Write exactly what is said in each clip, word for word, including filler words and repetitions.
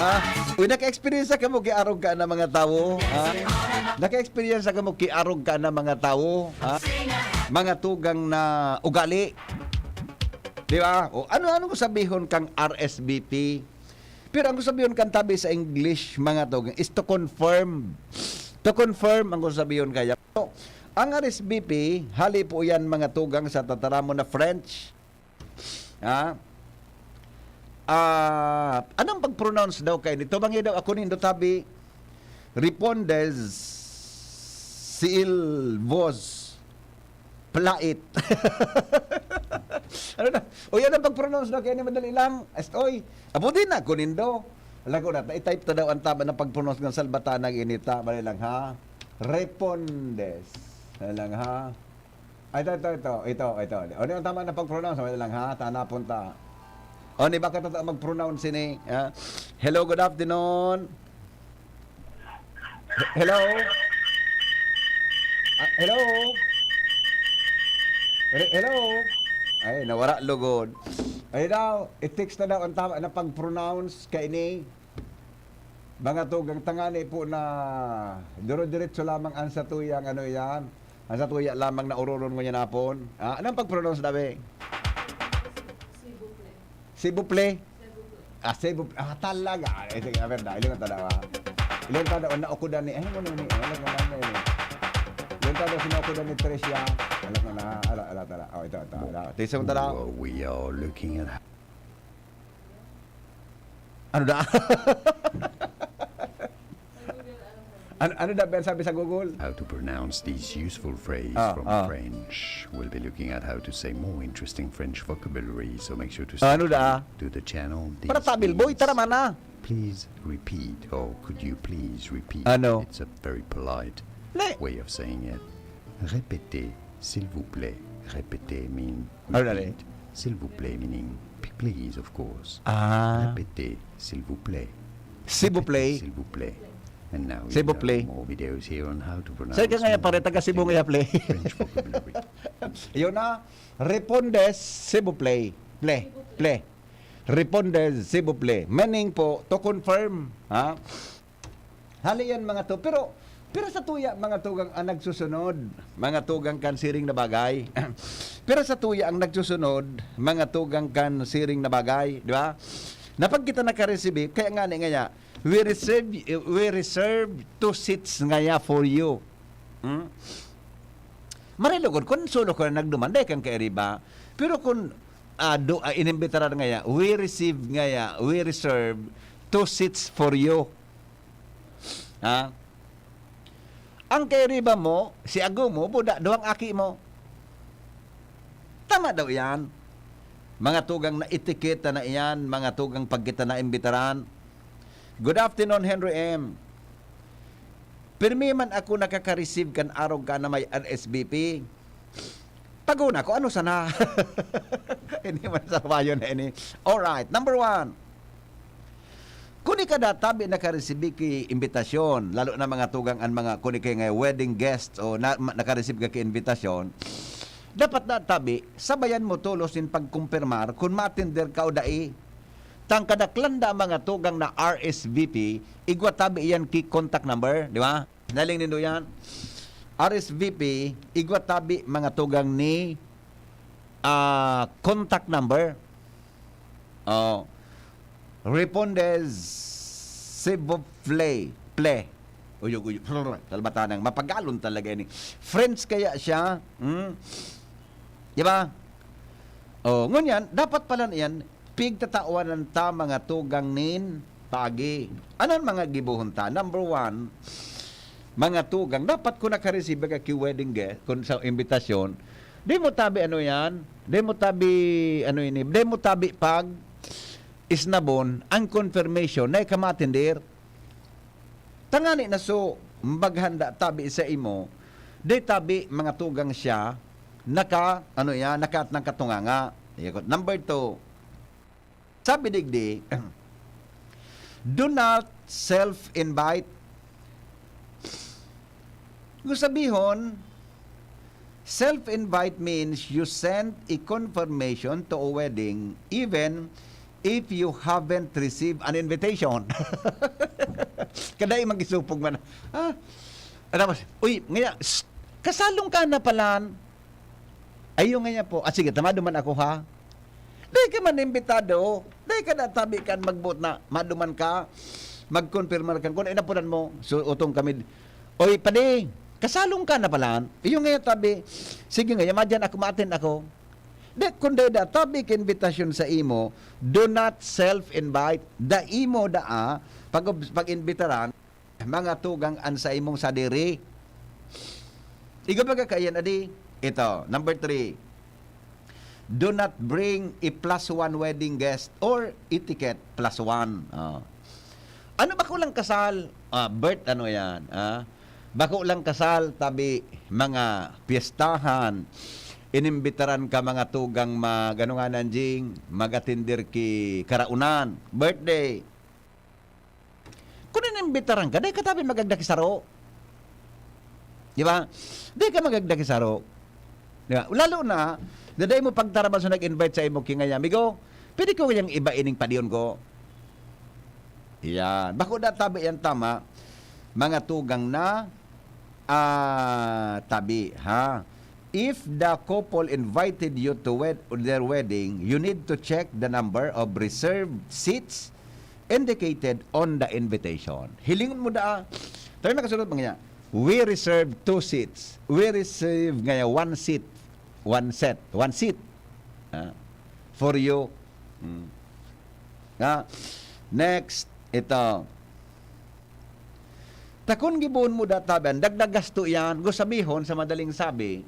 Ha? Uy, naka-experience ka mo ki arog ka na mga tawo? Ha? Naka-experience ka mo ki arog ka na mga tawo? Ha? Mga tugang na ugali? Di ba? O ano, ano ko sabihon kang R S V P? Pero ang ko sabihon kang tabi sa English, mga tugang, is to confirm. To confirm ang ko sabihon kaya. So, ang R S V P, hali po yan, mga tugang, sa tataramon na French. Ha? Ah, anong pag-pronounce daw kayo nito? Bangi daw ako nindo tabi, Ripondes Silvos Plait. Ano na? O yan ang pag-pronounce daw kayo ni madali lang. Estoy. Apo din na, kunindo. Alam ko na, i-type ta daw ang tama ng pag-pronounce ng salbatanang inita. Madali lang, ha? Repondes. Madali lang, ha? Ay, ito, ito, ito, ito, ito. Ano yung tama na pag-pronounce? Madali lang, ha? Tanapon ta. O, ni baka totoo mag-pronounce ini, ha? Hello, good afternoon. He- Hello? Ah, hello? Re- Hello? Ay, nawara lugod. Ay daw, i-text na daw ang tama na pag-pronounce kaini. Mga tugang tangani po na duro-diretso lamang ang satuyang ano yan. Ang satuya lamang na uroron ngunyan hapon. Ah, anong pag-pronounce dabi? Sibuple. Sibuple? Ah, sibuple. Ah, talaga. Eh, sige, a ver, da. Ilingon ta daw, ah. Ilingon ta daw, naukudan ni, ay, ano ni, ano na ni. Ilingon ta daw, sinukudan ni Tricia. Alam ko na, ala, ala, tala. Oh, ito, ito, ala. Tisong ta daw. Well, we are looking at Ano da? Ano, ano da, Ben, sabi sa Google? How to pronounce these useful phrases Ah, from ah. French. We'll be looking at how to say more interesting French vocabulary, so make sure to Ah, ano da? subscribe to the channel. Para This tabil, boy, is, tara, mana. "Please repeat," or "Could you please repeat?" Ano? It's a very polite Le- way of saying it. Répétez, s'il vous plaît. Répétez mean Ano na, repeat. S'il vous plaît meaning p-, please, of course. Ah. Répétez, s'il vous plaît. S'il vous plaît. Répétez, s'il vous plaît. And now S'il vous plaît. More videos here on how to pronounce Sir ka nga, more pare, taga Cebu nga, interesting ple. French vocabulary. Yun na. Repondes, s'il vous plaît. Ple. Ple. Repondes, s'il vous plaît. Meaning po, to confirm. Ha? Hali yan, mga to. Pero, pero sa tuya, mga tugang ang nagsusunod, mga tugang kan siring na bagay. Pero sa tuya ang nagsusunod, mga tugang kan siring na bagay, di ba? Na pag kita nakaresibi, kaya nga ni ngaya, we reserve, we reserve two seats ngaya for you. Hmm? Marilugod, kung solo ko na nagduman, dai kang kairiba. Pero kung, ah, do, ah, inimbitaran ngaya, we receive ngaya, we reserve two seats for you. Ha? Ang kairiba mo, si ago mo, buda, duwang aki mo. Tama daw yan. Mga tugang na etiketa na iyan, mga tugang pag kita na imbitaran. Good afternoon, Henry M. Pirmi man ako nakaka-receive kan arog ka na may R S V P. Tago na ko, ano sana? Hindi man sa bayo na ini. Alright, number one. Kuni ka da tabi nakaresibi ki imbitasyon, lalo na mga tugang an mga kuni kay nga wedding guests o na, ma-, nakareceive ka ki imbitasyon, dapat da tabi, sabayan mo tolos nin pagkumpirmar kun ma-attender ka o dai. Tang kadaklan da mga tugang na R S V P, igwa tabi iyan ki contact number, di ba? Naling nindo yan. R S V P, igwa tabi mga tugang ni, ah, contact number. Oh. Respondes sibuple. Ple. Uyog, uyog. Salbatanang mapagalon talaga ini. French kaya siya. Hmm? Di ba? Oh, ngunyan, dapat pala yan, pigtatawanan ta mga tugang nin pagi. Ano ang mga gibohon ta? Number one, mga tugang, dapat kung nakareceive ka ki wedding guest, kung sa imbitasyon, di mo tabi ano yan, di mo tabi ano ini, di mo tabi pag isnabon ang confirmation na ikamatindir. Tangani na so, maghanda tabi sa imo, di tabi mga tugang siya, naka, ano yan, nakaat ng katunganga. Ikot. Number two, sabi digdi, do not self-invite. Kung sabihon, self-invite means you send a confirmation to a wedding even if you haven't received an invitation. Kadai magisupog man. Ah, tapos, "Uy, ngaya, shh, kasalong ka na palan." "Ayo ngaya po." "Ah, sige, ta maduman ako, ha?" Dai ka man imbitado. Dai ka natabi kan magbuot na maduman ka, magkonfirmar kan kung inapunan mo. So, utong kami, "Oy, padi, kasalong ka na palan." Iyo nga tabi, "Sige nga, yama dyan ako, maaten ako." Di, kung dai da tabi ka imbitasyon sa imo, do not self-invite. Dai mo daa pag-, pag-imbitaran mga tugang an sa imong sadiri. Iga baga kaiyan, adi? Ito, number three. Do not bring a plus one wedding guest or etiquette plus one. Oh. Ano ba kulang kasal? Ah, birth, ano yan? Ah? Bako lang kasal, tabi, mga piyestahan. Inimbitaran ka mga tugang mag, ano nga nanjing, mag-atender ki karaunan. Birthday. Kung inimbitaran ka, dai ka tabi magagdaki saro. Di ba? Dai ka magagdaki saro. Di ba? Lalo na, daday mo pagtaraman sa nag-invite sa imo, kingaya, "Amigo, pwede ko kayang iba ining padiyon ko?" Yan. Bako da tabi yan tama. Mga tugang na, ah, tabi, ha? If the couple invited you to wed-, their wedding, you need to check the number of reserved seats indicated on the invitation. Hilingon mo daa. Tayo nakasunod mga niya. "We reserve two seats." We receive ngaya one seat. One set. One seat. Ah, for you. Hmm. Ah, next, ito. Ta kun gibohon mo databan, dagdag gasto iyan. Gusto sabihon, sa madaling sabi,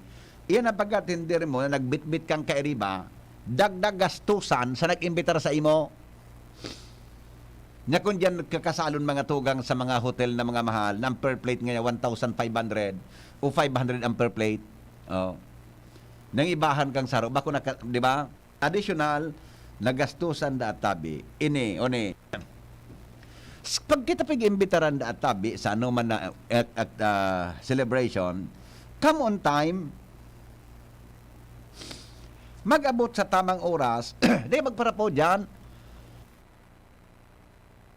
iyan ang pagkatindi mo na nagbitbit kang kairiba, dagdag gastusan sa nag-imbitar sa imo. Nya kun diyan nagkakasalon mga tugang sa mga hotel na mga mahal, na ang per plate ngayon one thousand five hundred o five hundred ang per plate. Oh. Nang ibahan kang saro, bako naka-, di ba? Additional na gastusan da tabi. Ini, oni. S-, pag kita pag-imbitaran da tabi sa ano man na, at, at, ah, celebration, come on time. Mag-abot sa tamang oras. Di magparapaw diyan.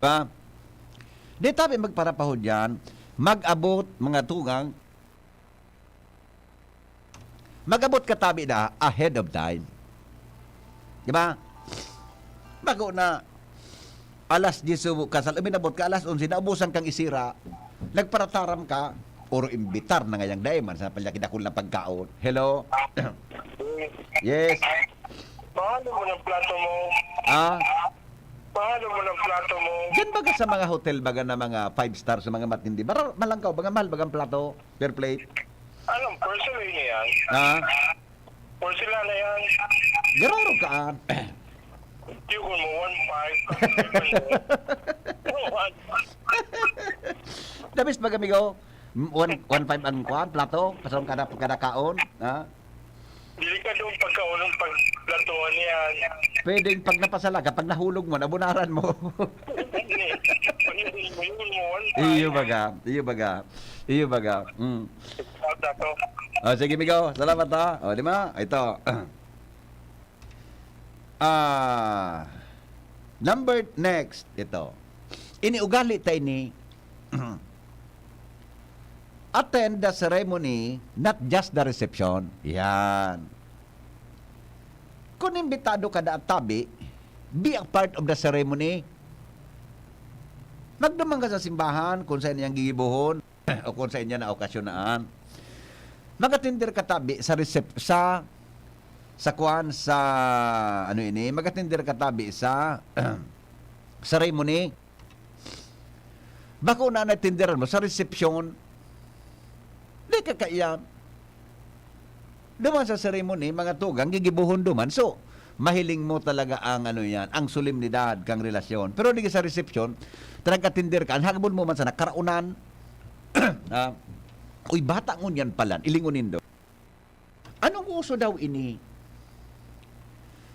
Ba? Di tabi magparapaw diyan. Mag-abot, mga tugang. Mag-abot ka tabi na ahead of time. Di ba? Bako na alas diyes subo kasal, uminabot ka alas onse, naubusan kang isira, nagparataram ka, oro imbitar na ngayang dai man sa palya kidakul na pagkaon. Hello? Yes. Paano mo ng plato mo? Ah? Paano mo ng plato mo? Diyan baga sa mga hotel baga na mga five star, sa mga matindi, bara-, malangkaw, baga mahal bagang plato per plate? Anong porcelain niya yan? Ah? Porcelana yan. Garoro ka, ah. Yun mo, one five. One. Dabis pag amigo, one, one five ang kuan, plato, pasong kada, kada kaon, ha? Delikado ang pagkaon ng pagplatuhan niyan. Pwedeng pag napasalaga, pag nahulog mo, nabunaran mo. Hindi. Pag nahulog mo, yun mo, one five. Iyo baga, iyo baga, iyo baga. Mm. Out na to. Oh, sige, amigo. Salamat, ha. Oh, di ba? Ito. Ah, number next, ito. Iniugali ta ini. Attend the ceremony, not just the reception. Yan. Kung imbitado ka da tabi, be a part of the ceremony. Magduman ka sa simbahan kung saan iyang gigibohon o kung saan niya na okasyon naan. Mag-atender ka tabi sa recep-, sa, sa kuan, sa, ano ini, mag-atender ka tabi sa ceremony. Bako na natindiran mo sa resepsyon. Di ka kaiyan. Duman sa ceremony, mga tugang, gigibohon duman. So, mahiling mo talaga ang, ano yan, ang solemnidad kang relasyon. Pero di sa resepsyon, talaga tindir ka, ang hagbon mo man sana, karaunan. Ah, uy, bata ngunyan palan, ilingon nindo. Anong uso daw ini?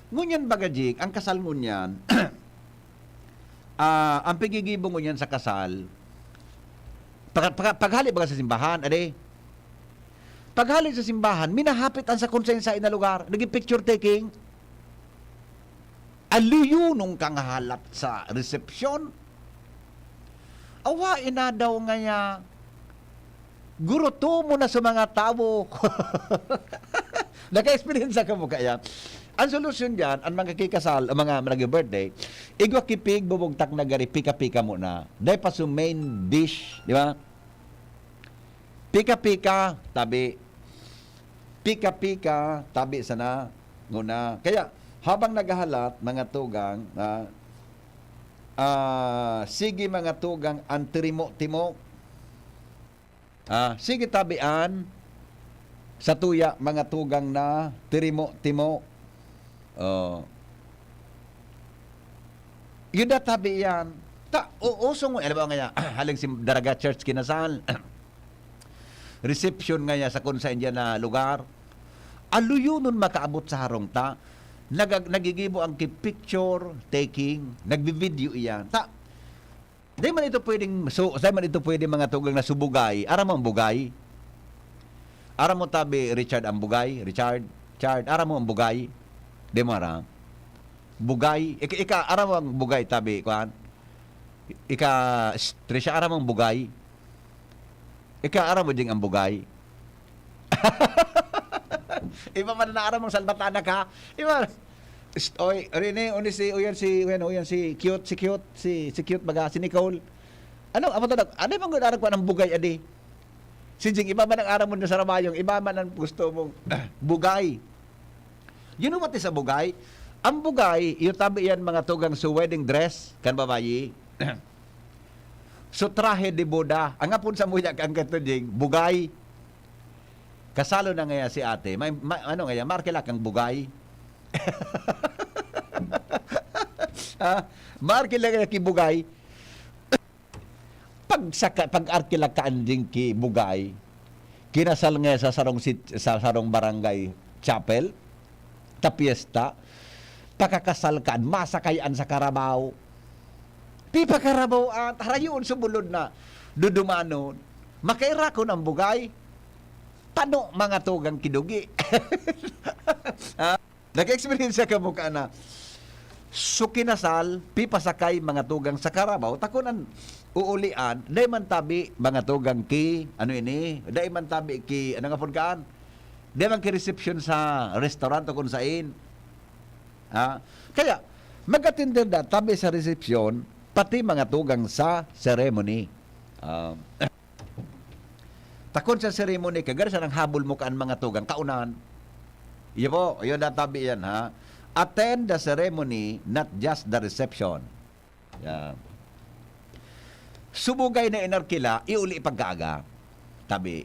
Ngunyan baga, Jik, ang kasal ngunyan, ah, ang pigigibo ngunyan sa kasal, pag-, pag-, paghali baga sa simbahan, ade? Paghali sa simbahan, minahapit ang sa konsensya na lugar, naging picture taking. Aluyunon kang halat sa resepsyon. Awa, inadaw ngaya, guruto mo na sa mga tawo. Naka-experience ka mo kaya? Ang solusyon diyan, ang mga kikasal, ang mga nag-birthday, igwa ki pig, bubugtak na gari, pika-pika mo na. Dai pa sa main dish, di ba? Pika-pika, tabi. Pika-pika, tabi sana, nguna. Kaya, habang naghahalat, mga tugang, ah, ah, sige, mga tugang, ang tirimo-timo. Ah, sige, tabi an sa tuya, mga tugang na tirimo-timo. Oh. Yun na, tabi yan. Ta, o, usong, alam mo nga, haling si Daraga Church Kinasal. Reception ngaya sa kung saan dyan na lugar. Aluyonon makaabot sa harong ta. Nag-, nagigibo ang ki-, picture taking, nagbi-video iyan. Ta, di man ito pwedeng, so, di man ito pwede, mga tugang, na subugay. Aram mo ang bugay? Aram mo, tabi, Richard, ang bugay? Richard? Chard, aram mo ang bugay? Di mo aram? Bugay? Ika, ika, aram mo ang bugay, tabi, kuan? Ika, s-, Trisha, aram mo ang bugay? Ika, aram mo ding ang bugay? Iba man na aram mong salbatanak, ha? Iba, "Shh, oy, Rene, uni si, uyan si, uyan, uyan si Cute, si Cute, si, si Cute baga, si Nicole." Ano, amo to, ano bang aram ko ng bugay, adi? Si Jing, iba man ang aram mo na sa Rabayong, iba man ang gusto mong bugay. You know what is a bugay? Ang bugay, yung tabi yan, mga tugang, sa wedding dress, kan babayi. So, trahe de boda. Ang apod sa muya kang katuding, bugay. Kasalo na ngaya si ate. May, ma-, ano ngaya, markila kang bugay. Ha? Markila kaya ki bugay. Pag saka, pag arkila ka anding ki bugay, kinasal ngaya sa sarong sit-, sa sarong barangay chapel, ta piyesta, pakakasal ka, masakay an sa karabaw. Pipakarabaw an, harayoon sumulod na, dudumanon. Makairakon ang bugay. Tano, mga tugang kidugi. Ha? Nag-experience ka mo ka na. So, kinasal, pipasakay, mga tugang sa karabaw, takon an uulian, dai man tabi, mga tugang ki, ano ini, dai man tabi ki, ano nga pud kaan? Dai man ki reception sa restaurant o kung sain. Ha? Kaya, mag-attender da, tabi sa reception, pati mga tugang sa ceremony. Ah, takon sa ceremony ka, gari sa nang habol mo kaan mga tugang, kaunan. Iyo po, yun ang tabi yan, ha? Attend the ceremony, not just the reception. Yan. Subugay na inarkila, iuli pagkaaga. Tabi.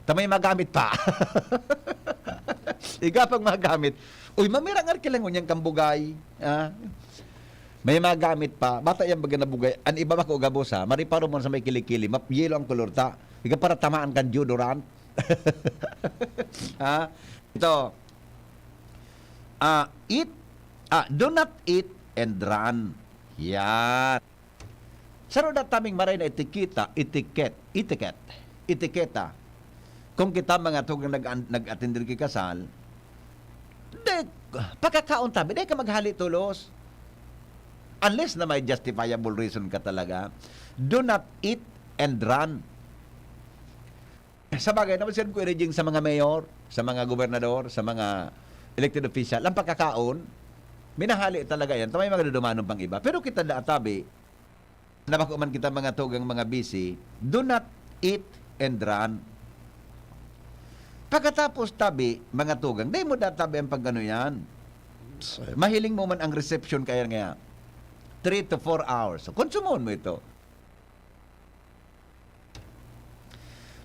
Ta may magamit pa. Iga pang magamit. Uy, mamirang arkilang ngunyan kang bugay. Ah. May magamit pa. Bata yan baga na bugay. An iba bako gabos, ha. Mariparo mo sa may kilikili. Map-, yellow ang kulor ta. Iga para tamaan kan deodorant. Ha? Ito. Ah, eat. Ah, do not eat and run. Yan. Saro na taming maray na etiketa, etiket, etiket, etiketa. Kung kita mga tugang nag-, nag-attend ki kasal, di, pakakaon tabi, di ka maghali tolos. Unless na may justifiable reason ka talaga, do not eat and run. Sa bagay, napansin ko, Rejing, sa mga mayor, sa mga gobernador, sa mga elected official, ang pagkakaon, minahali talaga yan. Tamay mga dudumanon pang iba. Pero kita da tabi, na bako man kita mga tugang mga busy, do not eat and run. Pagkatapos tabi, mga tugang, dai mo da tabi ang pagano yan. Mahiling mo man ang reception kaya nga three to four hours. So, konsumon mo ito.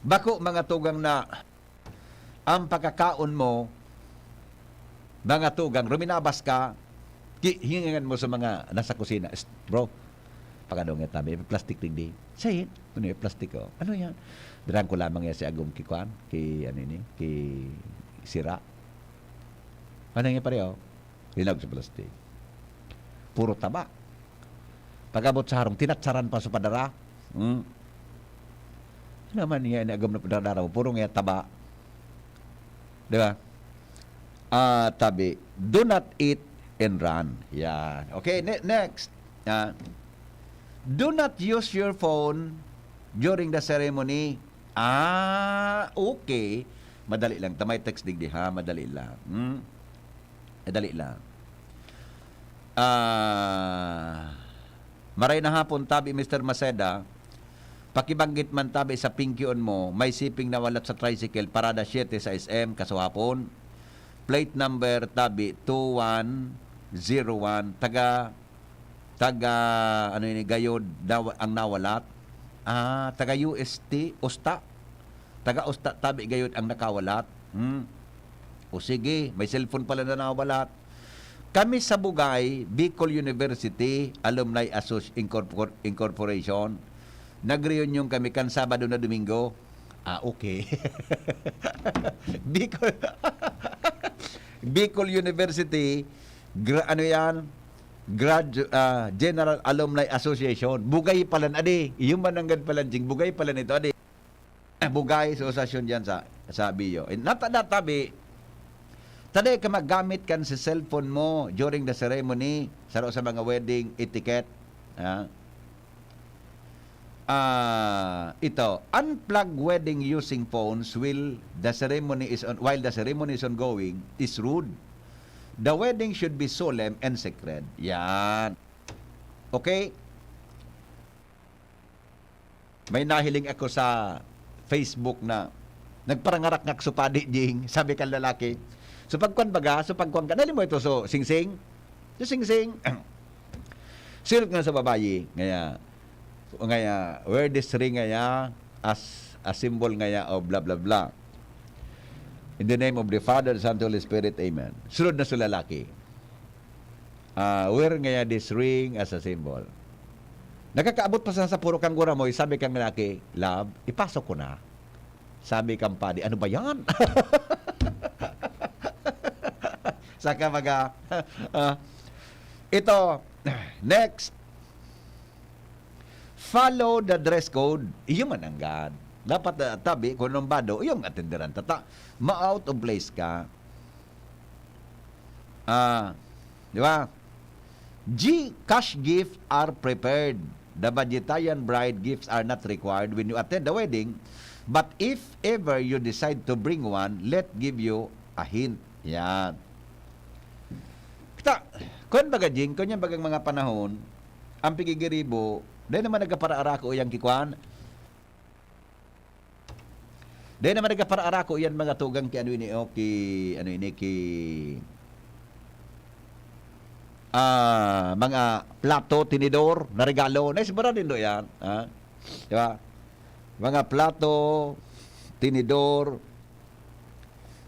Bako, mga tugang, na ang pagkakaon mo, mga tugang, ruminabas ka, ki-, hingangan mo sa mga nasa kusina, "Psst, bro, pakadong nga tabi, plastic digdi." "Say, ano yung plastic ko? Ano yan?" Dirang ko lamang yan si Agong ki kwan, ki, ano ini, ki Sira. "Ano yan, pare, oh?" Linag sa plastic. Puro taba. Pag-abot sa harong, tinatsaran pa sa padara. Hmm. Ano man niya, inagom na padara mo, puro nga taba. Di ba? Ah, tabi, "Do not eat and run. Yan. Okay, ne- next. Ah, do not use your phone during the ceremony. Ah, okay. Madali lang. Tamay text digdi ha. Madali lang. Hmm? Madali lang. Ah, maray na hapon, tabi, Mister Maceda. Pakibanggit man, tabi, sa pingkion mo, may siping nawalat sa tricycle, parada siete sa S M, kasuhapon. Plate number, tabi, two one zero one, taga, taga, ano ini, Gayod, nawa-, ang nawalat. Ah, taga U S T, Usta. Taga Usta, tabi, Gayod ang nakawalat. Hmm. O sige, may cellphone pala na nawalat. Kami sa Bugay, Bicol University Alumni Associ-, Incorpor-, Incorporation, nag-reunion kami kan Sabado na Domingo. Ah, okay. Bicol, Bicol University, gra-, ano yan? Gradu-, ah, General Alumni Association. Bugay pala na, adi. Iyo man ang gad pala, Jing. Bugay pala nito, adi. Bugay sa asosasyon diyan sa, sa Bio. Eh, nata-, natabi, taday ka maggamit kan sa cellphone mo during the ceremony, saro sa mga wedding etiquette. Ha? Ah, ito, unplug wedding using phones will the ceremony is on, while the ceremony is ongoing is rude. The wedding should be solemn and sacred. Yan. Okay? May nahiling ako sa Facebook na nagparangarak nga supadi, Jing, sabi kan lalaki. So, pagkwan baga, so, pagkwan ka, dali mo ito, so, singsing? So, singsing. Sinot nga sa babayi, ngaya, ngaya, wear this ring ngaya as a symbol ngaya of blah, blah, blah. In the name of the Father, the Son, the Holy Spirit, Amen. Sunod na sa lalaki. Ah, wear ngaya this ring as a symbol. Nakakaabot pa sa, sa puro kang guramoy, sabi kang lalaki, "Love, ipasok ko na." Sabi kang padi, "Ano ba yan?" Saka baga, ah, ito, next. Follow the dress code. Iyo man ang gad. Dapat, ah, tabi, kung anong bado, iyong atenderan. Tata, ma-out of place ka. Ah, di ba? G, cash gift are prepared. The budgetarian bride gifts are not required when you attend the wedding. But if ever you decide to bring one, let give you a hint. Yan. Kita, kung baga, Jing, kung yan bagang mga panahon, ang pigigiribo, dahil naman nagkaparaarako iyang kikwan, dahil naman nagkaparaarako iyan mga tugang ki ano ini, oh, ki, ano ini, ki, ah, mga plato, tinidor, na regalo. Naisibara nindo yan, ha? Di ba? Mga plato, tinidor.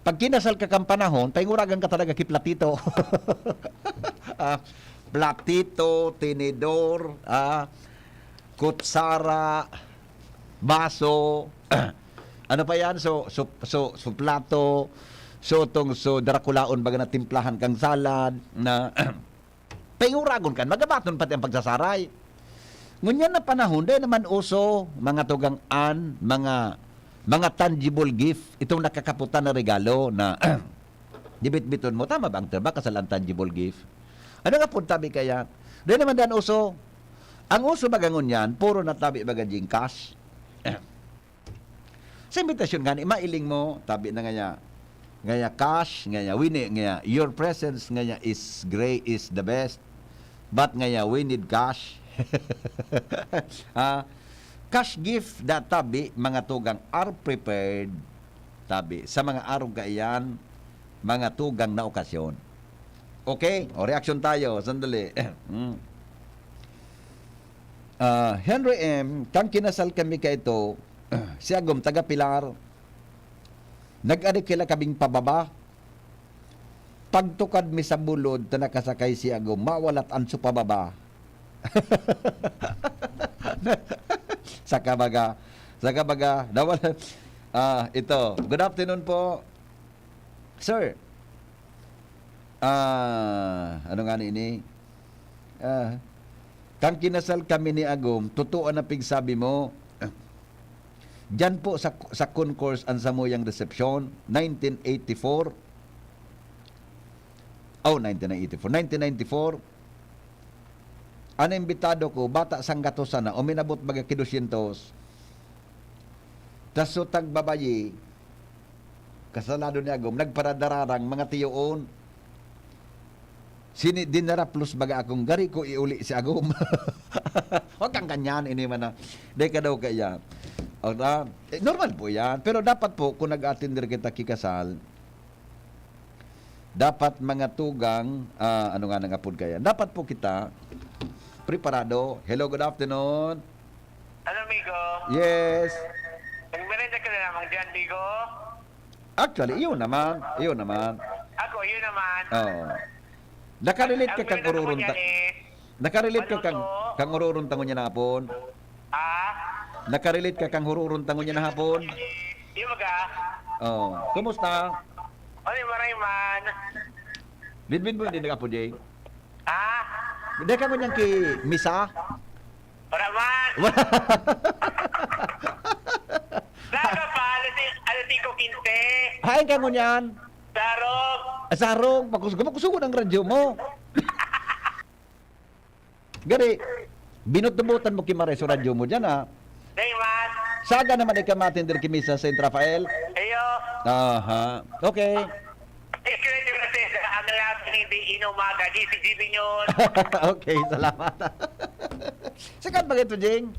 Pag kinasal ka kang panahon, painguragan ka talaga ki platito. Ah, platito, tinidor, ah, kutsara, baso, ano pa yan? So, so, so, so plato, so tong, so darakulaon baga na timplahan kang salad, na painguragon kan, magabaton pati ang pagsasaray. Ngunyan na panahon, dahil naman uso, mga tugang an, mga, mga tangible gift, itong nakakaputan na regalo na dibitbiton mo. Tama ba ang term? Baka sa lang tangible gift. Ano nga pud tabi kaya? Dahil naman dan uso, ang uso baga ngunyan, puro na tabi baga Gcash. Sa imbitasyon ngani, mailing mo, tabi na ngaya, ngaya cash, ngaya wini, ngaya your presence ngaya is great, is the best. But ngaya, we need cash. Ah, cash gift da tabi, mga tugang are prepared, tabi, sa mga arog kaiyan, mga tugang na okasyon. Okay? O, reaksyon tayo. Sandali. Hmm. Ah, Henry M, kang kinasal kami kaito, si Agom, taga Pilar. Nag-ari kila kaming pababa. Pagtukad mi sa bulod ta nakasakay si Agom, mawalat an supababa. Saka baga, saka baga, nawala. Ah, ito. Good afternoon po, sir. Ah, ano nga ni ini? Ah, kang kinasal kami ni Agom, totoo na pigsabi mo. Diyan po sa, sa concourse ang samuyang resepsyon, nineteen eighty-four. Oh, nineteen eighty-four. Nineteen ninety-four, an imbitado ko, bata sanggatosa na, uminabot baga ki dosyentos. Tas so tagbabayi, kasalado ni agom, nagparadararang mga tiyoon. Sini dinaraplos baga akong gari ko iuli si agom. Huwag kang ganyan, ini man na. Dai ka daw kaya. O, na, eh, normal po yan. Pero dapat po, kung nag-attender kita kikasal, dapat mga tugang, ah, ano nga nang apod kaya? Dapat po kita preparado. Hello, good afternoon. Hello, amigo. Yes. Nagmerenda ka na lamang dyan, amigo? Actually, iyon naman. Iyon naman. Ako, yun naman. Oo. Nakarelate ka Ang kang merenda ko ururon dyan ta-, eh. nakarelate ka kang, Maluto. kang ururon tangon niya na hapon. Ah? Nakarelate ka kang ururon tangon niya na hapon. Yung mga? Oh, kumusta? Ay, maray man. Binbin mo din nag-apo, Jay? Ah? Dai ka ngunyan ki misa? Wala man. Wala. Daga pa, alas si-, alas singko quince. Hain ka ngunyan? Sarong. Ah, sarong. Pakus-, kusugon ang radyo mo. Gari, binutbutan mo ki Maray so radyo mo dyan, ha? Dai man. Saga naman ika matender ki misa sa Saint Rafael? Iyo. Aha. Okay. Ikaw yung nagsasabi, ang lalaki hindi inumaga, D C G B News. Okay, salamat. Sikat ba ito, Jing?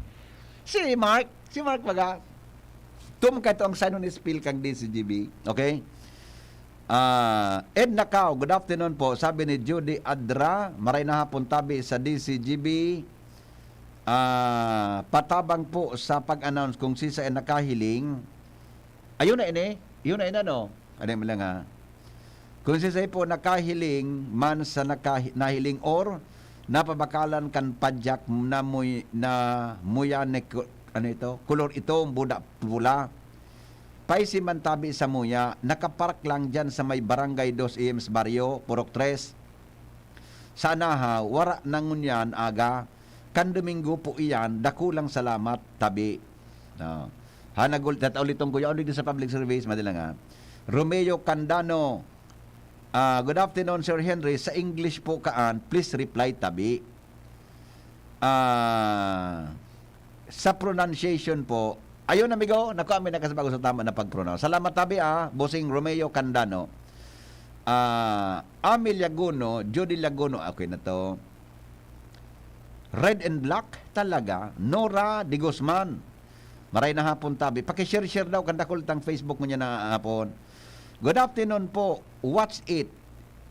Si Mark, si Mark baga. Tum ka ito ang sign on spiel kang D C G B. Okay? Ah, Edna Cao, good afternoon po. Sabi ni Judy Adra, maray na hapon tabi sa D C G B. Ah, patabang po sa pag-announce kung sisay ang nakahiling. Ayun na ini. Yun na ini, ano? Ano mo lang, ha? Kung sisay po nakahiling man sa nakahi-, nahiling or napabakalan kan padyak na muy-, na muya ni ku-, ano ito? Kulor itom, buda pula. Paisi man tabi sa muya, nakapark lang dyan sa may Barangay Dos E Ms Barrio, Purok Tres. Sa Anahaw, wara na ngunyan aga. Kan Domingo po iyan, dakulang salamat, tabi. No. Ha, nagul-, tatauliton ko, yaon digdi sa public service, madali lang, ha. Romeo Candano, ah, "Good afternoon, Sir Henry. Sa English po kaan, please reply, tabi." Ah, sa pronunciation po, ayun, amigo, naku, amin na kasi bago sa tama na pag-pronounce. Salamat, tabi, ah, Bossing Romeo Candano. Ah, Ami Laguno, Judy Laguno, okay na to. Red and Black talaga, Nora de Guzman. Maray na hapon, tabi. Paki-share-share daw kan dakul tang Facebook mo niya na hapon. Good afternoon po. What's it?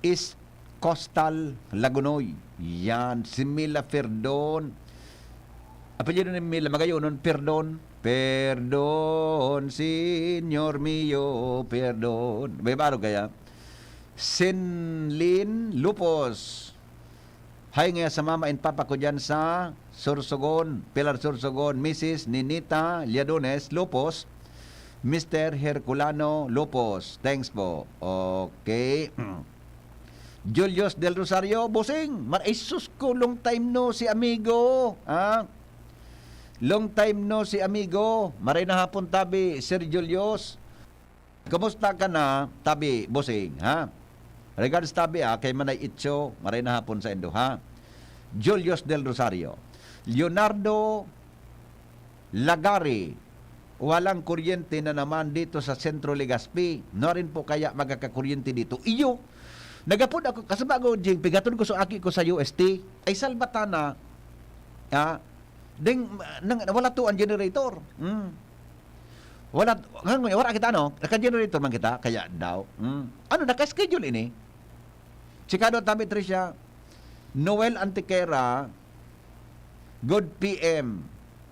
Is Costal Lagunoy. Yan, si Mila Perdon. Apelyido ni Mila, magayon nun, Perdon. Perdon, Señor mío, perdon. May barog kaya? Sinlin Lupos. Hi nga sa mama and papa ko dyan sa Sorsogon, Pilar Sorsogon, Missus Ninita Liadones Lopos, Mister Herculano Lopos. Thanks po. Okay. Julius Del Rosario, Bossing, mar-, ay sus ko, long time no si amigo. Ha? Long time no si amigo. Maray na hapon, tabi, Sir Julius. Kumusta ka na, tabi, Bossing, ha? Regards, tabi, ah, kay Manay Itso, maray na hapon sa indo, ha? Julius Del Rosario. Leonardo Lagari, "Walang kuryente na naman dito sa Centro Legazpi. Nuarin po kaya magkakakuryente dito?" Iyo, nagapod ako, kasi bago, Jing, pigaton ko sa aki ko sa U S T. Ay, salbatana, ha? Ding, nang, wala to ang generator. Hmm. Wala, nganong wala kita, ano? Naka-generator man kita, kaya daw. Hmm. Ano, naka-schedule ini? Chikado, tabi, Tricia. Noel Antiquera, good P M.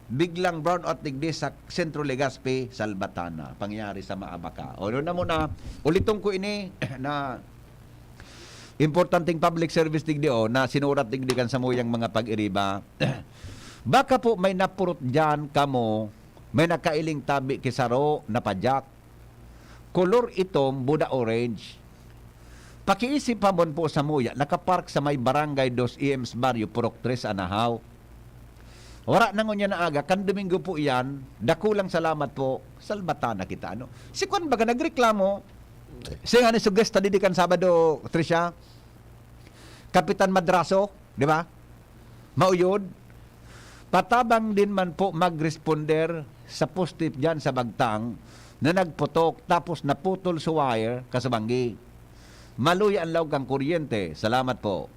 Biglang brownout digdi sa Centro Legazpi, Salvatana. Pangyayari sa Maabaca. O, doon na muna. Uliton ko ini na importanteng public service digdi, o, na sinurat digdi kan samuyang mga pag-iriba. Baka po may napurot diyan kamo, may nakailing tabi ki saro na padyak. Kolor itom, buda orange. Pakiisip hamon po samuya, nakapark sa may Barangay Dos E Ms Barrio, Purok Tres, Anahaw. Wara na ngunyan na aga, kan Domingo po iyan, dakulang salamat po, salbata na kita, ano? Si Kwan baga nagreklamo, siya nga ni sugesta didi kan Sabado, Trisha, Kapitan Madraso, di ba? Mauyod. Patabang din man po mag-responder sa poste diyan sa Bagtang na nagputok tapos naputol sa wire kasabanggi. Maluya an laog kan kuryente. Salamat po.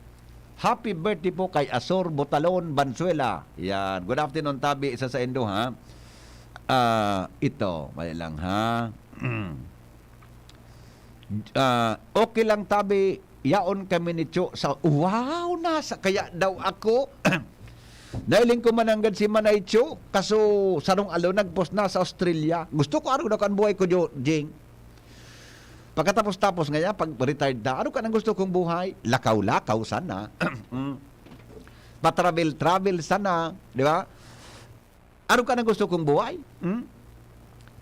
Happy birthday po kay Asor Butalon Bansuela. Yan. Good afternoon, tabi. Isa sa indo, ha? Ah, ito. Mali lang, ha? Ah, okay lang, tabi. Yaon kami ni Cho sa, wow, nasa kaya daw ako. Nailing ko mananggad si Manay Cho, kaso sarong aldaw nagpost na sa Australia. Gusto ko arog na kan buhay ko, Jo-, Jing. Pagkatapos-tapos ngaya, pag retired na, ano ka nang gusto kong buhay? Lakaw-lakaw sana. Mm. Pa-travel-travel sana, di ba? Ano ka nang gusto kong buhay? Hmm?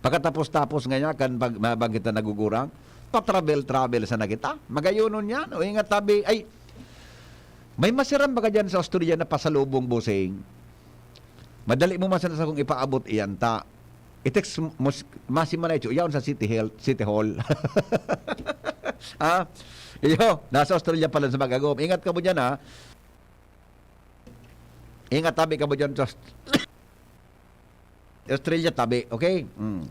Pagkatapos-tapos ngaya, kan pag, mabang kita nagugurang, pa-travel-travel sana kita. Magayonon yan. O ingat, tabi, ay, may masiram ba ka dyan sa Australia na pasalubong, bossing? Madali mo man sana sa kong ipaabot iyan, ta. I-text mo, s-, masi man na ito, yaon sa City Health, City Hall. Ah, iyo, nasa Australia pala sa mag-agom. Ingat ka mo dyan, ha? Ingat, tabi ka mo dyan, sa Aust-, Australia, tabi. Okay? Mm.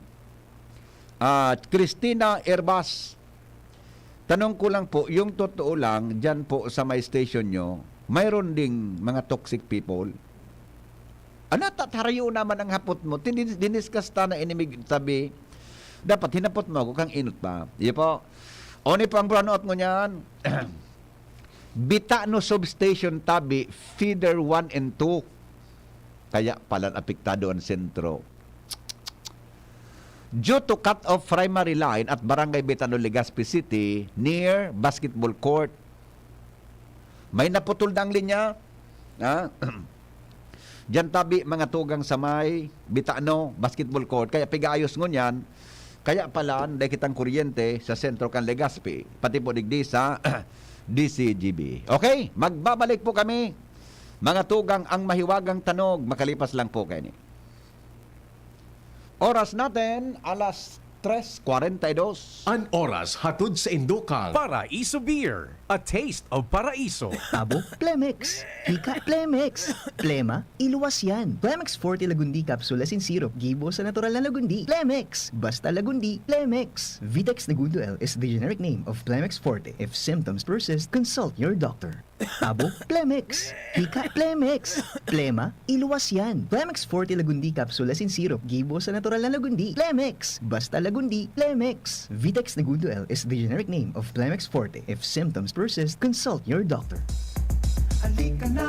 Ah, Christina Herbas, tanong ko lang po, yung totoo lang, dyan po sa may station nyo, mayroon ding mga toxic people? Ano, ta-, tarayo naman ang hapot mo. Tin-, din-, diniscuss ta na inimig tabi. Dapat hinapot mo ako kang inot pa. Iyo po. Oni po ang brownout mo niyan. Bitano Substation, tabi, feeder one and two. Kaya pala apektado ang sentro. Due to cut of primary line at Barangay Bitano, Legazpi City, near basketball court. May naputol na ang linya. Ha? Diyan tabi, mga tugang, sa may Bitano basketball court. Kaya pigaayos ngunyan. Kaya pala, dai kitang kuryente sa sentro kan Legazpi, pati po digdi sa D C G B. Okay, magbabalik po kami. Mga tugang, ang mahiwagang tanog, makalipas lang po kaini. Oras natin, alas tres cuarenta y dos. An oras hatod sa indo kan Paraiso Beer, a taste of Paraiso. Abo, Plemex. Hika, Plemex. Plema, iluwas yan. Plemex Forte Lagundi Capsule asin Syrup, gibo sa natural na Lagundi. Plemex! Basta Lagundi, Plemex! Vitex Negundo L is the generic name of Plemex Forte. If symptoms persist, consult your doctor. Abo, Plemex. Hika, Plemex. Plema, iluwas yan. Plemex Forte Lagundi Capsule asin Syrup, gibo sa natural na Lagundi. Plemex! Basta Lagundi, Plemex! Vitex Negundo L is the generic name of Plemex Forte. If symptoms persist, consult your doctor. Halika na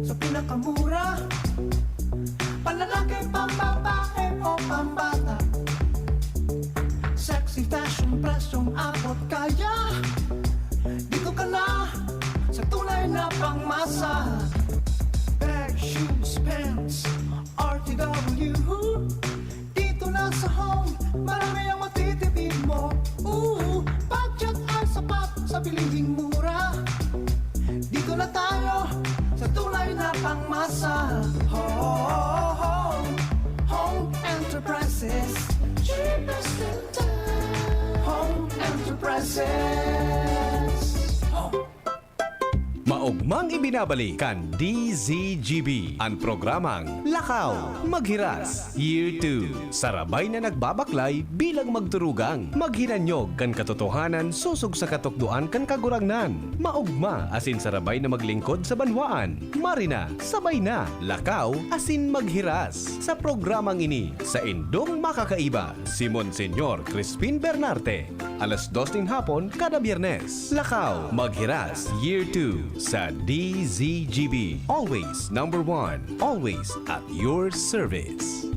sa pinakamura, panlalaki, pambabae o pambata. Sexy fashion, presyong abot kaya. Dito ka na sa tunay na pangmasa. Bag, shoes, pants, R T W. Dito na sa Home, marami ang matitipid mo. Ooh, budget ay sapat sa bilihing mura. Dito na tayo sa tunay na pangmasa. Home, Home Enterprises. Cheapest in town. Home Enterprises. Home. Maogmang ibinabalik kan D Z G B an programang Lakaw, Maghiras, Year two. Sarabay na nagbabaklay bilang magturugang maghinanyog kan katotohanan sosog sa katukdoan kan Kagurangnan. Maogma asin sarabay na maglingkod sa banwaan. Marina, sabay na, lakaw asin maghiras. Sa programang ini, saindong makakaiba, si Monseñor Crispin Bernarte. Alas dos nin hapon kada Biyernes. Lakaw, Maghiras, Year two sa D Z G B. Always number one. Always at your service.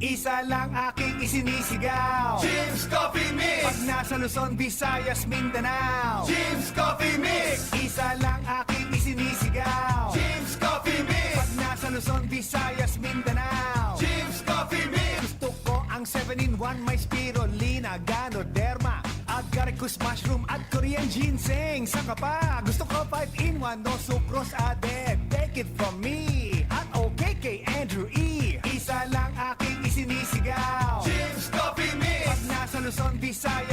Isa lang aking isinisigaw. Jim's Coffee Mix. Pag nasa Luzon, Visayas, Mindanao. Jim's Coffee Mix. Isa lang aking isinisigaw. Jim's Coffee Mix. Pag nasa Luzon, Visayas, Mindanao. Jim's Coffee Mix. Gusto ko ang seven-in-one, may spirulina, ganoderma, agaricus mushroom at Korean ginseng. Saka pa, gusto ko five-in-one, no sucrose added. Take it from me at okay kay Andrew E. Isa lang aking isinisigaw. Jim's Coffee Mix. Pag nasa Luzon, Visayas,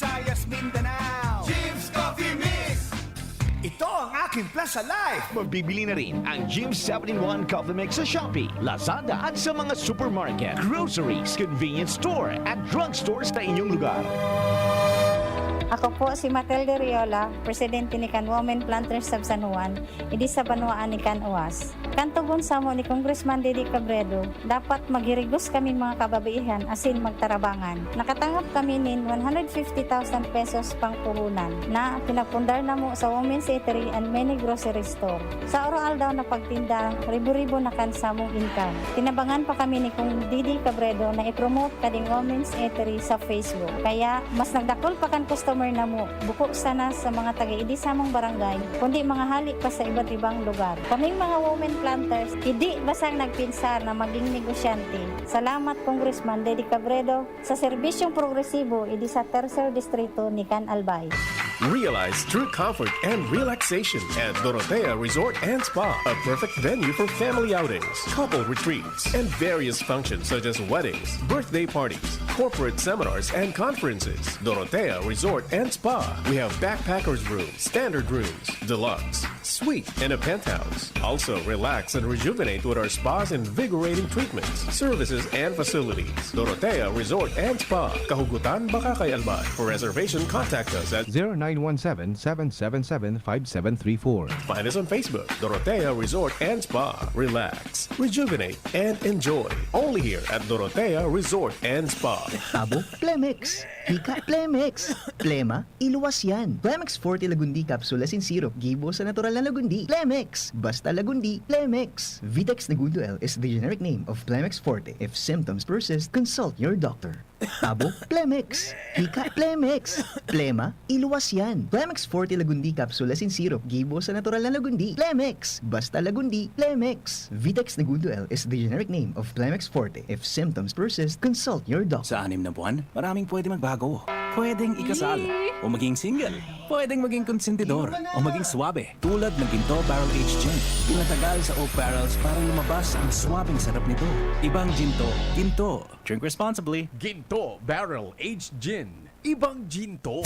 Visayas, Mindanao. Jim's Coffee Mix. Ito ang aking plus sa life. Mabibili na rin ang Jim's seven-in-one Coffee Mix sa Shopee, Lazada at sa mga supermarket, groceries, convenience store at drugstore sa inyong lugar. Ako po si Matilde Riola, presidente ni kan Women Planters of San Juan, idi sa banwaan ni kan Uas. Kan tugon samo ni Congressman Didi Cabredo, dapat maghirigos kami mga kababaihan asin magtarabangan. Nakatangap kami nin one hundred fifty thousand pesos pangpuhunan na pinagpundar namo sa Women's Eatery and many grocery store. Sa araw-aldaw na pagtinda, ribo-ribo na kan samong income. Tinabangan pa kami ni Kong Didi Cabredo na i-promote kading Women's Eatery sa Facebook. Kaya, mas nagdakul pa kan customer namo, buko sana sa mga taga-idi samong barangay, kundi mga hali pa sa iba't ibang lugar. Kaming mga women planters, idi basang nagpinsar na maging negosyante. Salamat, Congressman Didi Cabredo, sa serbisyong progresibo idi sa Tercer Distrito ni Can Albay. Realize true comfort and relaxation at Dorotea Resort and Spa, a perfect venue for family outings, couple retreats, and various functions such as weddings, birthday parties, corporate seminars, and conferences. Dorotea Resort and Spa. We have backpackers room, standard rooms, deluxe, suite, and a penthouse. Also, relax and rejuvenate with our spa's invigorating treatments, services, and facilities. Dorotea Resort and Spa, Kahugutan, Bacacay, Albay. For reservation, contact us at zero nine one seven, seven seven seven, five seven three four. Find us on Facebook, Dorotea Resort and Spa. Relax, rejuvenate, and enjoy. Only here at Dorotea Resort and Spa. Abo, Plemex. Hika, Plemex. Plema, iluwas yan. Plemex Forte Lagundi Capsule Asin Syrup, gibo sa natural na lagundi. Plemex. Basta lagundi, Plemex. Vitex Negundo L is the generic name of Plemex Forte. If symptoms persist, consult your doctor. Abo, Plemex. Hika, Plemex. Plema, iluwas yan. Plemex Forte Lagundi Capsule Asin Syrup, gibo sa natural na lagundi. Plemex. Basta lagundi, Plemex. Vitex Negundo L is the generic name of Plemex Forte. If symptoms persist, consult your doctor. Sa anim na buwan, maraming pwede magbago. Pwedeng ikasal, o maging single. Pwedeng maging konsentidor, o maging swabe. Tulad ng Ginto Barrel Aged Gin. Pinatagal sa oak barrels para lumabas ang swabeng sarap nito. Ibang Ginto, Ginto. Drink responsibly. Ginto Barrel Aged Gin. Ibang Ginto.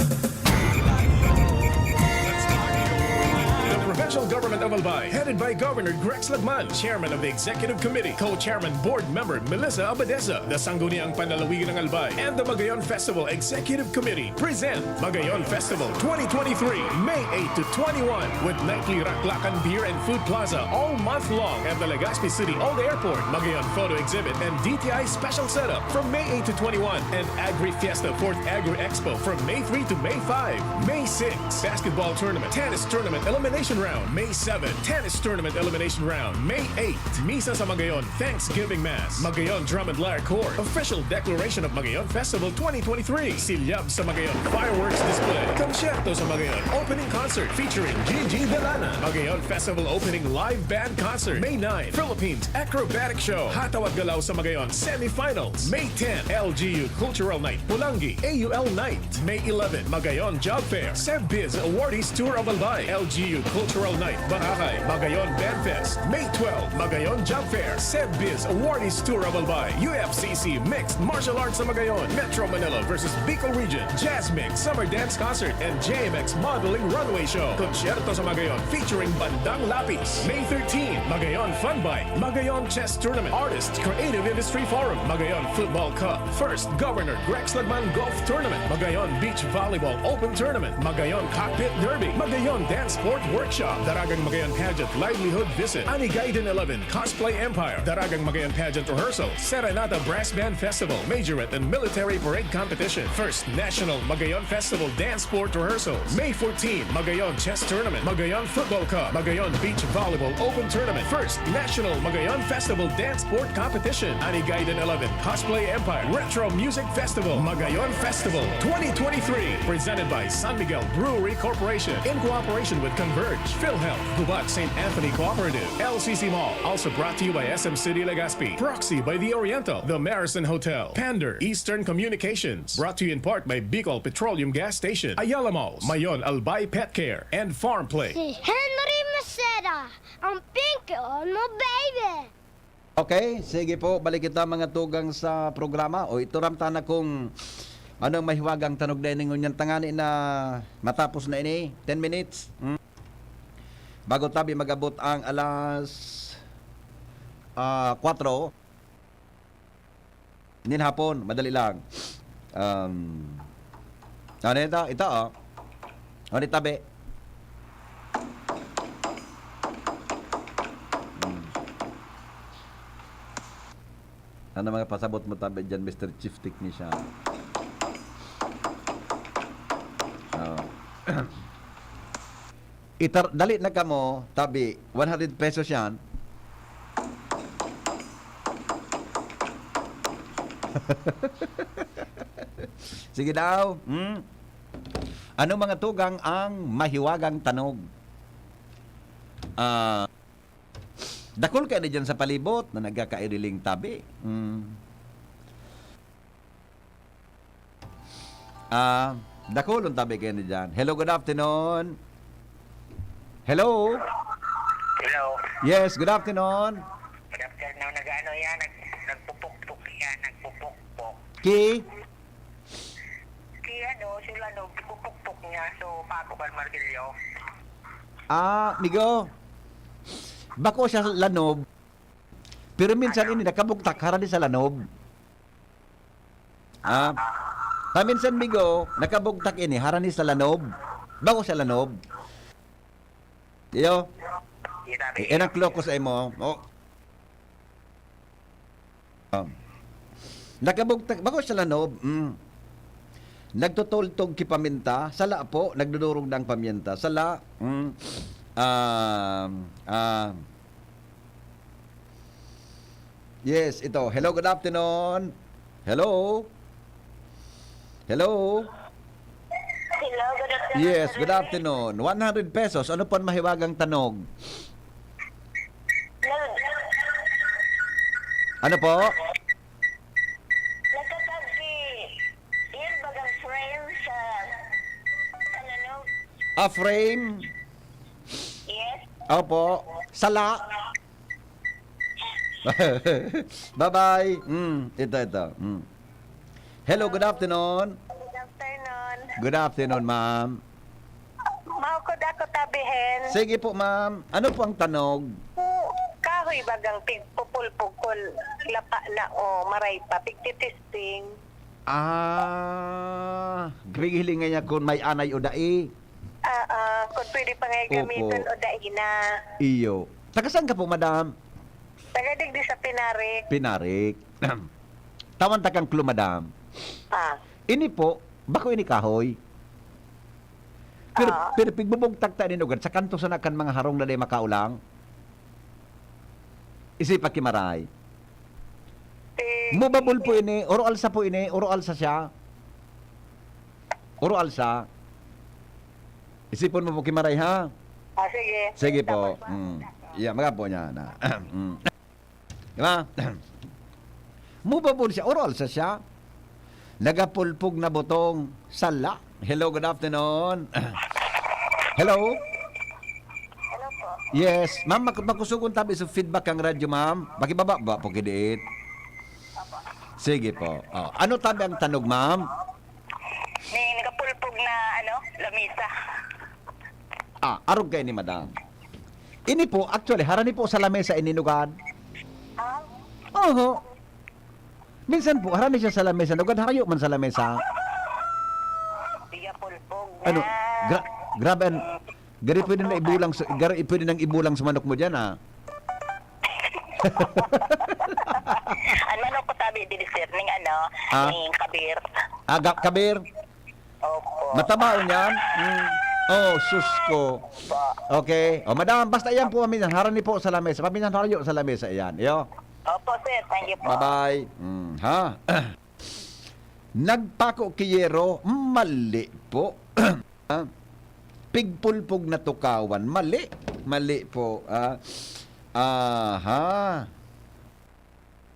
The provincial government of Albay, headed by Governor Grex Lagman, chairman of the executive committee, co-chairman board member Melissa Abadesa, the Sangguniang Panlalawigan ng Albay, and the Magayon Festival Executive Committee present Magayon Festival twenty twenty-three, May eight to twenty-one, with nightly Raklakan Beer and Food Plaza all month long at the Legazpi City Old Airport, Magayon Photo Exhibit and D T I special setup from May eight to twenty-one, and Agri Fiesta Fourth Agri Expo from May three to May five. May six, basketball tournament, tennis tournament elimination round. May seven, tennis tournament elimination round. May eight, Misa sa Magayon, Thanksgiving Mass, Magayon Drum and Lyre Corps, official declaration of Magayon Festival twenty twenty-three, Silyab sa Magayon, fireworks display, Concierto sa Magayon, opening concert featuring Gigi Delana, Magayon Festival opening live band concert, May nine, Philippines acrobatic show, Hataw at Galaw sa Magayon, semifinals, May ten, L G U Cultural Night, Pulangi, A U L Night, May eleven, Magayon Job Fair, SEBBIZ Awardees Tour of Albay, L G U Cultural Night, Boracay, Magayon Band Fest, May twelve, Magayon Job Fair, SEBBIZ Awardees Tour of Albay, U F C C Mixed Martial Arts sa Magayon, Metro Manila versus Bicol Region, Jazz Mix Summer Dance Concert, and J M X Modeling Runway Show, Concierto sa Magayon featuring Bandang Lapis, May thirteen, Magayon Fun Bike, Magayon Chess Tournament, Artists Creative Industry Forum, Magayon Football Cup, First Governor Grex Lagman Golf Tournament, Magayon Beach Volleyball Open Tournament, Magayon Cockpit Derby, Magayon Dance Sport Workshop, Daragang Magayon Pageant Livelihood Visit, Anigayden eleven Cosplay Empire, Daragang Magayon Pageant Rehearsal, Serenata Brass Band Festival, Majorette and Military Parade Competition, First National Magayon Festival Dance Sport Rehearsals, May fourteen, Magayon Chess Tournament, Magayon Football Cup, Magayon Beach Volleyball Open Tournament, First National Magayon Festival Dance Sport Competition, Anigayden eleven Cosplay Empire, Retro Music Festival, Magayon Festival twenty twenty-three, presented by San Miguel Brewery Corporation, in cooperation with Converge, PhilHealth, Gubat Saint Anthony Cooperative, L C C Mall, also brought to you by S M City Legazpi, Proxy by The Oriental, The Marison Hotel, Pander, Eastern Communications, brought to you in part by Bicol Petroleum Gas Station, Ayala Malls, Mayon Albay Pet Care, and Farm Play. Si Henry Maceda, ang pinky on mo, baby! Okay, sige po, balik kita mga tugang sa programa. O, ito ram tana kung Anong mahiwagang tanog na ini ngunyan tangani na matapos na ini? Ten minutes? Hmm? Bago tabi mag-abot ang alas, ah, kwatro. Nin hapon, madali lang. Um, ano ito? Ito, oh. Ano ito, tabi? Hmm. Ano mga pasabot mo tabi dyan, Mister Chief Technician? Oh. Itar-, dali na kamo, tabi, one hundred pesos yan. Sige daw. Hmm? Ano mga tugang ang mahiwagang tanog? Ah, Dakul kayo na dyan sa palibot na nagkakairiling tabi. Mm. Ah, dakulon tabi kayo na dyan. Hello, good afternoon. Hello? Hello. Yes, good afternoon. Good afternoon. Nag-ano yan? Nag-, nagpupukpok yan. Nagpupukpok. Ki? Si ano, si Lano, pupukpok niya. So, pago kan martilyo. Ah, migo. Bako siya lanob. Pero minsan ini nakabugtak harani sa lanob. Ah, paminsan migo, nakabugtak ini harani sa lanob. Bako sa lanob. Iyo. Kita, eh, enang kloko sa imo. Oh. Ah. Nakabugtak, bako sa lanob. Mm. Nagtutultog ki paminta, sala po, nagdudurog ng paminta, sala. Mm. Ah, ah. Yes, ito. Hello, good afternoon. Hello? Hello? Hello, good afternoon, Yes, sir. Good afternoon. One hundred pesos. Ano po ang mahiwagang tanog? Nag-, Ano po? Nagtatag si, yun bagang frame sa, sa lanog. A frame? Yes. Opo. Sala. Bye-bye. Mm, ito, ito. Mm. Hello, good afternoon. Good afternoon. Good afternoon, ma'am. Maukod ako tabihin. Sige po, ma'am. Ano po ang tanog? Pu-, kahoy bagang pigpupulpog kun lapa na o maray pa, pigtitesting. Ah, ginigiling niya kun may anay o dai. Ah, ah, kun pwede pa nga Opo. Gamiton o dai na. Iyo. Taga saan ka po, madam? Taga digdi sa Pinarik. Pinarik. Tawan ta kang clue, madam. Ah. Ini po, bako ini kahoy. Pero, Ah. Pero pigbubugtak ta nin ugat sa kanto sana kan mga harong na dai makaulang. Isi pa ki maray. Eh, Movable po ini, oro alsa po ini, oro alsa siya. Oro alsa. Isipon mo po ki maray, ha? Ah, sige. Sige po. Tapos, Mm. Yeah, magapo niya na. Mm. Di ba? Movable siya, oro alsa siya. Nagapulpog na butong, sala. Hello, good afternoon. Hello? Hello po. Yes, ma'am, mak-, makusugon tabi sa feedback kang radyo, ma'am. Pakibaba ba po kidiit? Opo. Sige po. Oh, ano tabi ang tanog, ma'am? May nagapulpog na, ano, lamisa. Ah, arog kayo ni madam. Ini po, actually, harani po sa lamesa ini, nugad. Ah? Oho. Minsan po, harani siya sa lamesa, nugad, harayo man sa lamesa. Nagapulpog na. Ano? Gra-, grabe, an-, gari pwede na ibulang sa, gari pwede nang ibulang sa manok mo dyan, ah. Ang manok ko tabi, dili, sir, ning ano, Ah? Ning kabir. Ah, ga-, kabir? Opo. Mataba o niyan? Mm. Oh, sus ko. Opo. Okay. O, madam, basta yan po, paminsan, harani po sa lamesa. Paminsan, harayo sa lamesa yan. Iyo. Opo, sir. Thank you po. Bye-bye. Mm, ha? Nagpako ki yero, mali po. Ha? Pigpulpog na tukawan, mali. Mali po. Ah. Aha.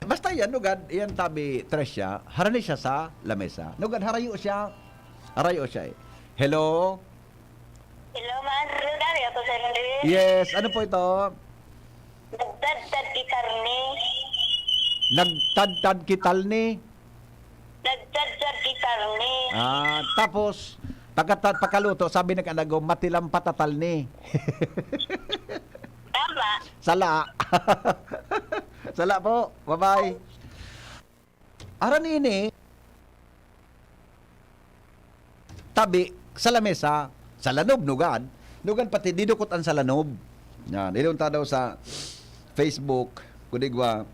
Basta yan, nugad, yan tabi, Tresya, harani siya sa lamesa. Nugad, harayo siya. Harayo siya eh. Hello? Hello, Ma'am Rosario, ako si Rodriguez. Yes, ano po ito? Nagtadtad ki karne. Nagtadtad ki talni? Nagtadtad ki Karne. Ah, tapos, pagkata-, pagkaluto, sabi ng anak ko, "Matilam pa tatal ni." Tama. Sala. Sala po. Bye-bye. Aran ini, tabi sa lamesa, sa lanob, nugan. Nugan pati, didukot an sa lanob. Yan, ilunta daw sa Facebook, kudigwa.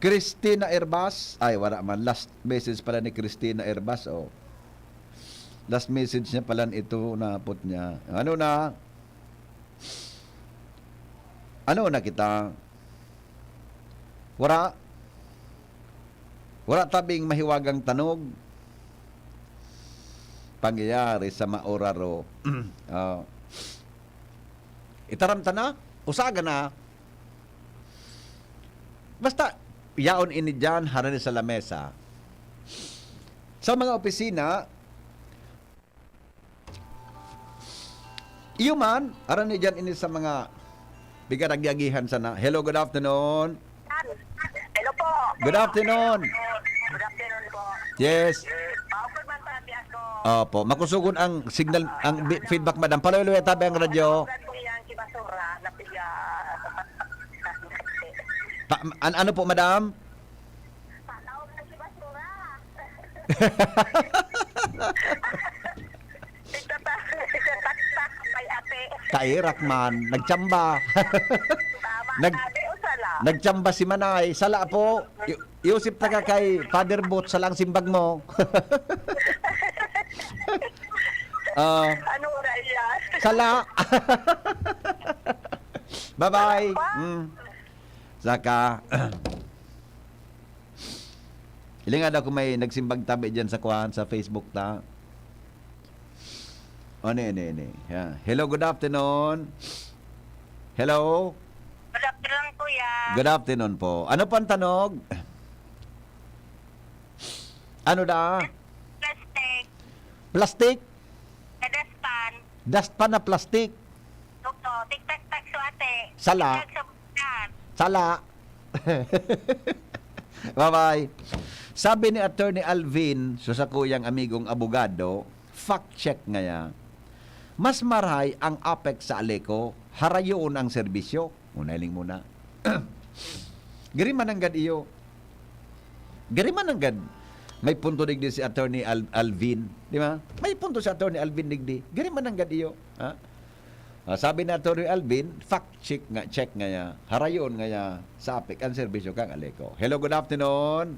Christina Herbas, ay, wala man. Last message pala ni Christina Herbas, oh. Last message niya pala ito, napot niya. Ano na? Ano na kita? Wara. Wara tabing mahiwagang tanog. Pangyayari sa maoraro. Ah. Itaram ta na, usaga na. Basta, yaon ini diyan, harani sa lamesa. Sa mga opisina, iyo man, harani diyan ini sa mga bigaragyagihan sana. Hello, good afternoon. Hello po. Good afternoon. Good afternoon po. Yes. Maupod man pala biya ko. Opo, makusugon ang signal, ang bi-, feedback, madam. Paluwi-luwi tabi ang radyo. Ugat po yan, si basura, na piya. Pa, an-, ano po, madam? Panaog na si basura. Nagtata-, nagtataktak, may ate. Kairak man, nagtsamba. Tama, Nag-, sabi o sala? Nagtsamba si Manay. Sala po. Y-, Yusip, taga kay Father Boots, sala ang simbag mo. Ah, Ano oras yan? Sala. Bye-bye. Sala pa? Mm. Saka, ilinga daw kung may nagsimbag tabi dyan sa kuwan, sa Facebook ta. O, ni, ni, ni. Yeah. Hello, good afternoon. Hello? Good afternoon, kuya. Good afternoon po. Ano po ang tanog? Ano da? Plastic. Plastic? Sa dustpan. Dustpan na plastic? Opo, tigplastic sa ate. Sala. Tigplastic sa bulan. Sala. Bye-bye. Sabi ni Attorney Alvin, so sa kuyang amigong abogado, fact check ngaya, mas marahay ang APEC sa Aleco, harayoon ang serbisyo. Una, hiling muna. Giri man nanggad iyo. Giri man nanggad. May punto digdi si Attorney Al-, Alvin, di ba? May punto si Attorney Alvin digdi. Giri man nanggad iyo, ha? Ah, sabi ni Attorney Alvin, fact check nga, check ngaya, harayon ngaya sa APEC ang serbisyo kan Aleco. Hello, good afternoon.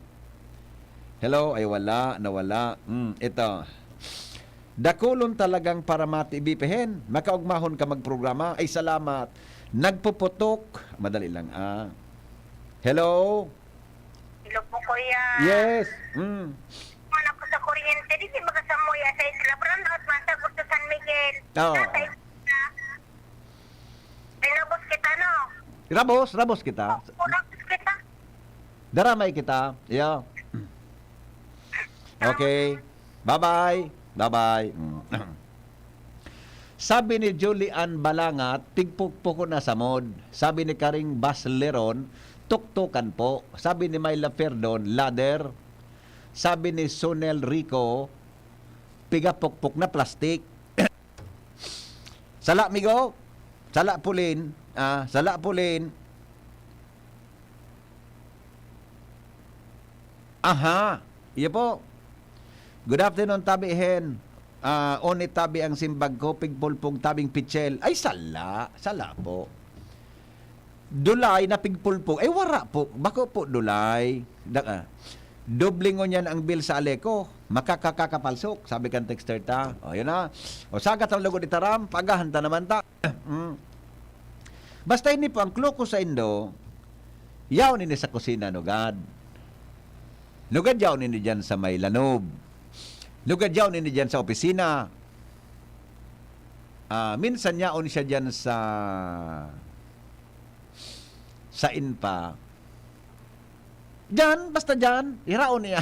Hello, ay wala, nawala. Hmm, ito. Dakulon talagang paramati, Bipihen. Makaugmahon ka magprograma. Ay, salamat. Nagpuputok. Madali lang, ah. Hello? Hello po, kuya. Yes. Mm. Wala ko sa kuryente. Di, di makasamuya sa isla. Brownout, masagot sa San Miguel. Oo. Nasa isla. Ay, nabos kita, no? Rabos, rabos kita. Oh, rabos kita. Daramay kita. Yeah. Okay. Bye-bye. Bye-bye. Mm. Sabi ni Julian Balangat, "Pigpukpok ko na samod." Sabi ni Karing Basleron, "Tuktukan po." Sabi ni Myla Perdon, "Ladder." Sabi ni Sonel Rico, "Pigapukpok na plastik." Sala, migo. Sala, Pulin. Ah, sala, Pulin. Aha. Iyo po. Good afternoon, Tabi Hen. Ah, onit tabi ang simbag ko, pigpulpog tabing pichel. Ay, sala. Sala po. Dulay na pigpulpog. Ay, wara po. Bako po, dulay. Da-, ah. Doble ngunyan ang bill sa Aleco. Makakakakapalsok, sabi kan texter ta. O, yun na. O, sagat ang lugod itaram, pagahan ta naman ta. Mm. Basta ini po, ang clue ko sa indo, yaon ini sa kusina, nugad. Nugad yaon ini dyan sa may lanob. Nugad yaon ini dyan sa opisina. Ah, minsan yaon siya dyan sa, sa inpa. Diyan, basta diyan, iraon niya.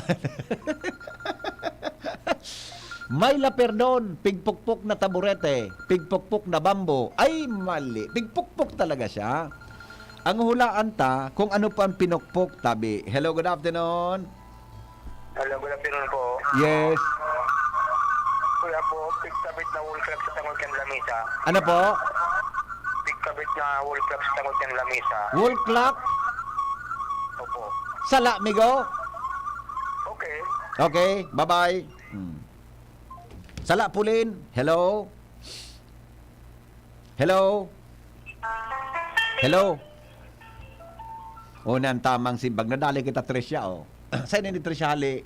Myla Perdon, pigpukpok na taburete, pigpukpok na bambo. Ay, mali. Pigpukpok talaga siya. Ang hulaan ta kung ano po ang pinukpok, tabi. Hello, good afternoon. Hello, good afternoon po. Yes. Kuya po, pigkabit na wall clock sa tangod kan lamisa. Ano po? Pigkabit na wall clock sa tangod kan lamisa. Wall clock? Opo. Sala, migo? Okay. Okay, bye-bye. Hmm. Sala, Pulin. Hello? Hello? Hello? O, nan tamang simbag. Nadali kita, Tricia, oh. Saan ni Tricia hali?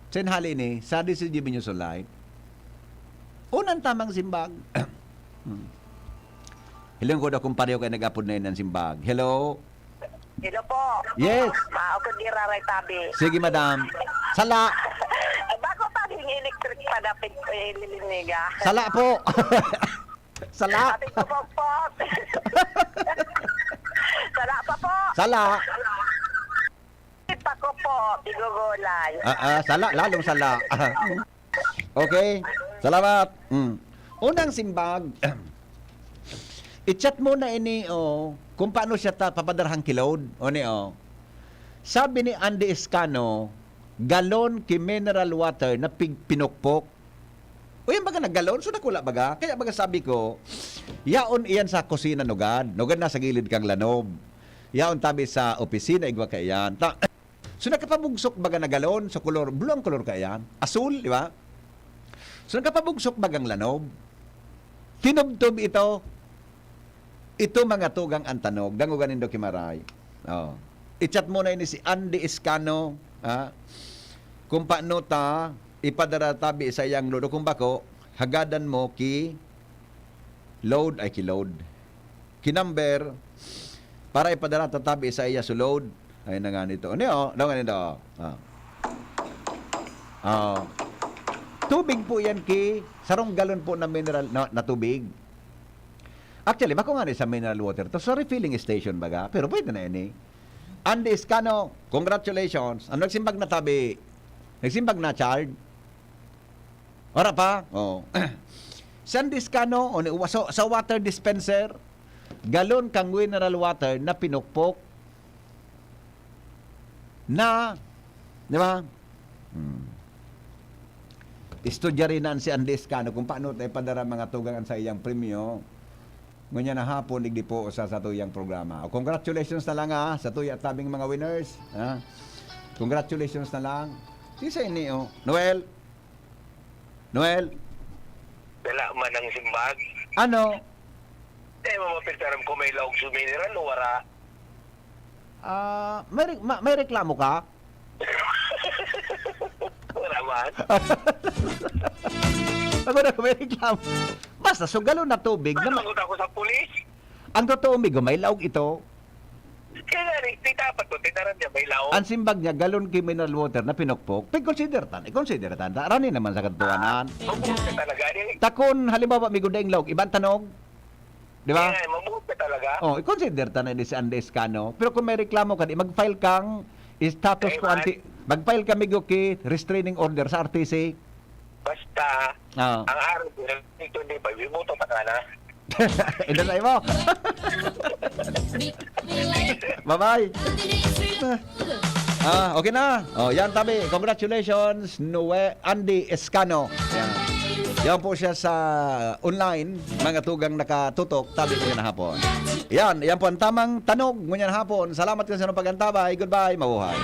Saan hali ni? Sa D C G Binyusolite. O, nan tamang simbag. Hmm. Hiling ko daw kung pareho kayo nag-apod na yun ang simbag. Hello? Hello po. Yes. Maokod ni Raray Tabi. Sige, madam. Sala. Bako pa rin electric pa dapat eh, liliniga. Sala po. Sala. Ating kapagpot. Sala pa po. Sala. Pa ko po. Bigugulay. Ah, ah, sala. Lalong sala. Okay. Salamat. Mm. Unang simbag. I-chat mo na ini, oh, kung paano siya ta papadarahang ki-load. O ni, oh. Sabi ni Andy Escano, galon ki mineral water na pig pinukpok. O yan baga na galon, so dakula baga. Kaya baga sabi ko, yaon iyan sa kusina nugad. Nugad na sa gilid kang lanob. Yaon tabi sa opisina, igwa kaiyan. Ta so nakapabugsok baga na galon, so kolor, blue ang kolor kaiyan. Asul, di ba? So nakapabugsok bagang lanob. Tinubtob ito. Ito mga tugang ang tanog. Dangogan nindo ki Maray. Oh. I-chat mo na ini si Andy Escano, ha? Kung paano ta ipadara tabi sa iyang load. O kung bako, hagadan mo ki load, ay ki load. Ki number, para ipadara ta tabi sa iya su load. Ay na nga nito. Ano yun? Ano nga nito? Ah. Ah. Tubig po yan ki, sarong galon po na mineral na, na tubig. Actually, bako nga ni sa mineral water to, sa refilling station baga, pero pwede na yan eh. Andy Escano, congratulations. Ang nagsimbag na tabi, nagsimbag na, Chard? Wala pa? Oh. Si Andy Escano, o ni, so, sa water dispenser, galon kang mineral water na pinukpok na, di ba? Hmm. Istudya rin na si Andy Escano kung paano tayo padara mga tugang sa iyang premyo. Ngunyan na hapon, digdi po sa satuyang programa. O, congratulations na lang, ha, sa tuya tabing mga winners. Ha? Congratulations na lang. Si sa ini, oh. Noel? Noel? Dala man ang simbag. Ano? Di mo mapirtaran kung may laog sa mineral o wala. Ah, may, re- ma- may reklamo ka? Wala man. Ako na may reklamo. Basta, so galon na tubig na Ano ma- magot ako sa pulis? ang totoo, migo, may laog ito. Kaya nga, di dapat ko, tinaran niya may laog. Ang simbag niya, galon ki mineral water na pinukpok, pig-consider tan, i-consider tan, ta, rani naman sa kadtuanan. Mabuti talaga. Di, Takon, halimbawa, migo, daing laog, ibang tanog. Di ba? Kaya nga, mabuti talaga. Oh, i-consider ta na di si Andes Cano. Pero kung may reklamo ka, di mag-file kang status Eh, ko anti mag-file ka, migo, ki restraining order sa R T C. Basta, Ah. Ang araw ko, twenty-five, iboto ta ka na. Ito sa imo. Bye-bye. Ah, okay na. Oh, yan tabi. Congratulations, Noe Andy Escano. Yan. Yan po siya sa online, mga tugang nakatutok, tabi ko na hapon. Yan, yan po ang tamang tanog ngunyan hapon. Salamat kayo sa inyong pag-antabay. Goodbye, mabuhay.